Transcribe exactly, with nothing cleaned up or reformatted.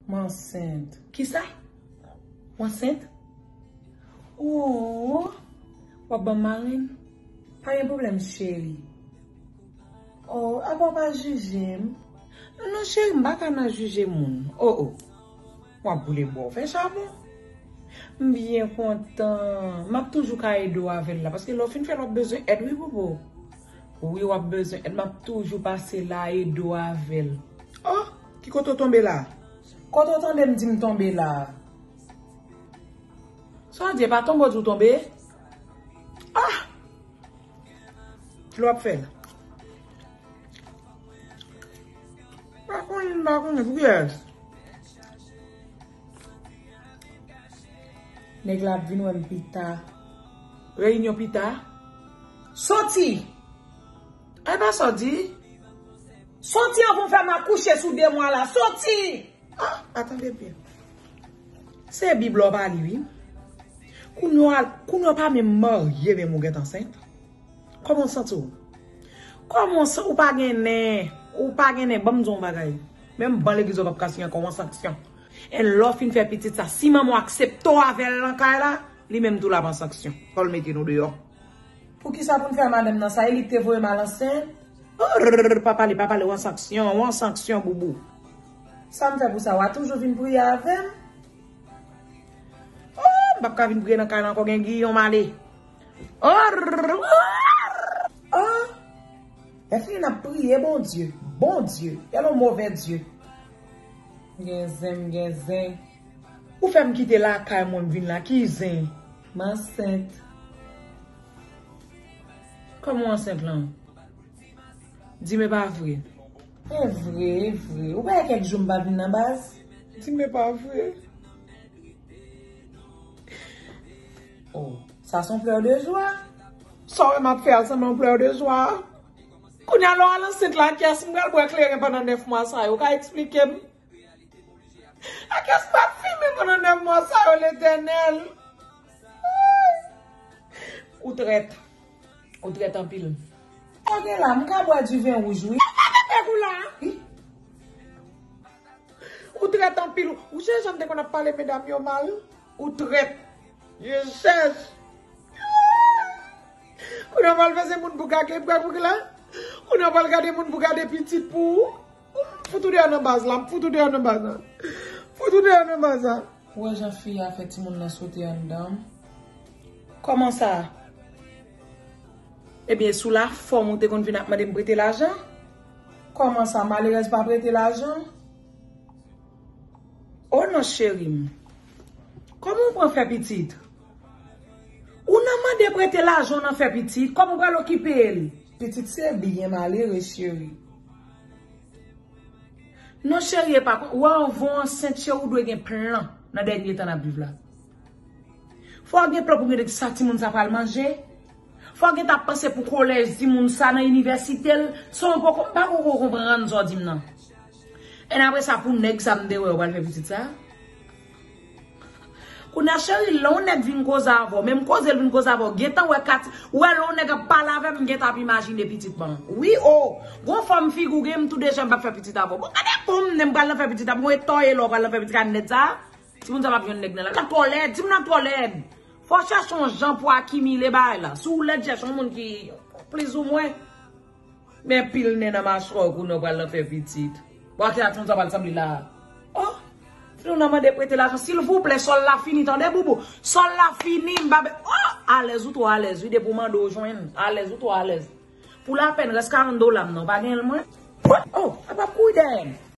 M ansent. Kisa? W ansent? Oh, w ap ban m marenn? Pa gen pwoblèm, cheri. Oh, apa w pa jije m? Non, cheri, m pa ka nan jije moun. Oh, oh. W ap boule bwa w fè chabon. M byen kontan. M ap toujou ka ede w avè l la. Paske lè w fin fè l, w ap bezwen èd, wi, bobo. Wi, w ap bezwen èd. M ap toujou pase la, ede w avè l. Oh, ki kote w tonbe la? Kote w tande m di m tonbe la? Sa w di, e pa tonbe w di w tonbe? Ah! Kile w ap fè la? Pa konnen, pa konnen, pou kiyès? Nèg la ap vin wè m pita. Reyinyon pita? Soti! Ay, pa sa w di? Soti anvan w fè m akouche sou de mwa la. Soti! Ah, a, tande byen. Se Bib la w pa li, wi. Kounye a, kounye a w pa menm marye, menm ou gentan ansent. Kòman w santi w? Kòman w san-, ou pa gen nen? Ou pa gen nen, ban m di w yon bagay. Menm ban legliz ou p ap ka siyen ankò, w an sanksyon. E lè w fin fè pitit sa, si manman w aksepte w avè l nan kay la, li menm tou l ap an sanksyon. Fò l mete nou deyò. Poukisa pou n fè madanm nan sa? E li k te voye m al ansent? Oh, pa pale, pa pale, w an sanksyon, w an sanksyon, boubou. Sa m fè pou sa? W a toujou vin priye avè m? Oh, m p ap ka vin priye nan kay la ankò, gen giyon m ale. Oh, oh. Lè fini n ap priye, Bondye, Bondye, gade yon move Dye. M gen zen, m gen zen. Ou fè m kite lakay mwen, m vin la, ki zen? M ansent. Kòman w ansent lan? Di m e pa vre. E vre, e vre. Ou pa wè kèk jou m pa vin nan baz? Di m e pa vre. Oh, sa se yon pleurs de joie. Sa w wè m ap fè a, sanble yon pleurs de joie. Kounye a, lè w al ansent la, kiyès m pral bwè kleren pandan nèf mwa sa yo? Ou ka eksplike m? A kiyès m ap fimen pandan nèf mwa sa yo, Letènèl? Ou trèt. Ou trèt anpil. Kote la, m ka bwè diven wouj, wi. Ou trèt anpil. Ou sonje jan m te konn ap pale medam yo mal? Ou trèt. Jezès. Kounye a w pral fè se moun pou gade, pou gade la. Kounye a w pral gade moun pou gade pitit pou ou. Fout ou deyò nan baz la, m fout ou deyò nan baz la. Fout ou deyò nan baz la. Ou wè jan fi a fè timoun nan sote anndan m? Kòman sa? Ebyen, sou lafòm ou te konn vin ap mande m prete lajan? Kòman sa, malerèz pa prete lajan? O non, cheri m. Kòman w pran fè pitit? Ou nan mande prete lajan, w nan fè pitit. Kòman w pral okipe l? Pitit se byen, malere, cheri. Non, cheri, e pa kon, ou anvan w ansent, cheri, ou dwe gen plan nan dènye tan n ap viv la. Fò w gen plan pou gade sa timoun sa pral manje. Fò w gentan ap panse pou kolèj timoun sa nan inivèsite l. San w poko, m pa poko konprann sa w di m nan. Èn apre sa, pou nèg sa m te wè w pral fè pitit sa. Kounye a, cheri, lè yon nèg vin koze avè w, menm koze l vin koze avè w, gentan wè kat, ou wè lè yon nèg ap pale avè m, m gentan ap imajine pitit mwen. Wi, o, gon fòm figi w gen, m tou deja m p ap fè pitit avè w. Bon, gade pou m, m pral nan fè pitit avè w, mwen tòye lè w pral nan fè pitit avè w nèt sa. Timoun sa p ap jwenn nèg nan la. Timoun nan twò lèd, timoun nan twò lèd. Fò w chèche yon jan pou akimile bagay la. Si w lèd, chèche yon moun ki plizoumwen. Men pil nen nan machwè w kounye a w pral nan fè pitit. Bon, a ki sa timoun sa pral sanble la? Oh! Timoun nan mande prete lajan. Silvouplè, sòl la fini, tande, boubou? Sòl la fini, m pa be-, oh! Alèz, ou twò alèz, wi, depi w mande w jwenn. Alèz, ou twò alèz. Pou lapèn, rès karant dola m nan, w pa genyen l mwen? Oh! Apa kouri dèyè m?